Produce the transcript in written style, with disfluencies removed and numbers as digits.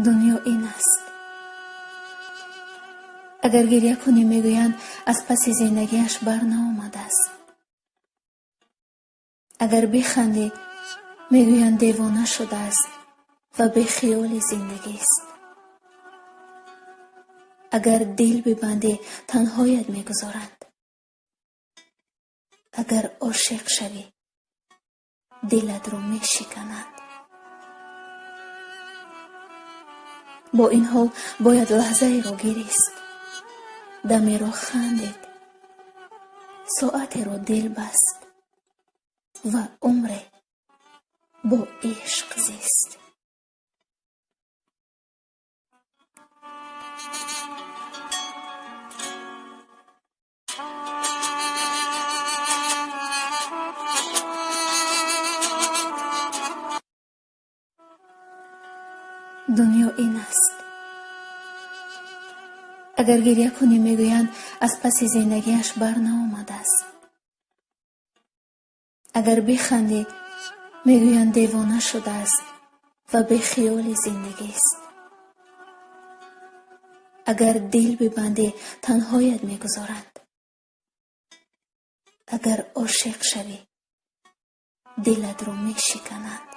Дунё ин аст. Агар гирья кунӣ, мегӯянд, аз паси зиндагиаш бар наомадааст. Агар бихандӣ, мегӯянд, девона шудааст ва бехиёли зиндагист. Агар дил бибандӣ, танҳоят мегузоранд. Агар ошиқ шавӣ, дилатро мешикананд. Бо ин ҳол бояд лаҳзаеро гирист, дамеро хандид, соатеро дил баст ва умре бо ишқ зист. Дунё ин аст. Агар гирья кунӣ, мегӯянд, аз паси зиндагиаш бар наомадааст. Агар бихандӣ, мегӯянд, девона шудааст ва бехиёли зиндагист. Агар дил бибандӣ, танҳоят мегузоранд. Агар ошиқ шавӣ, дилатро мешикананд.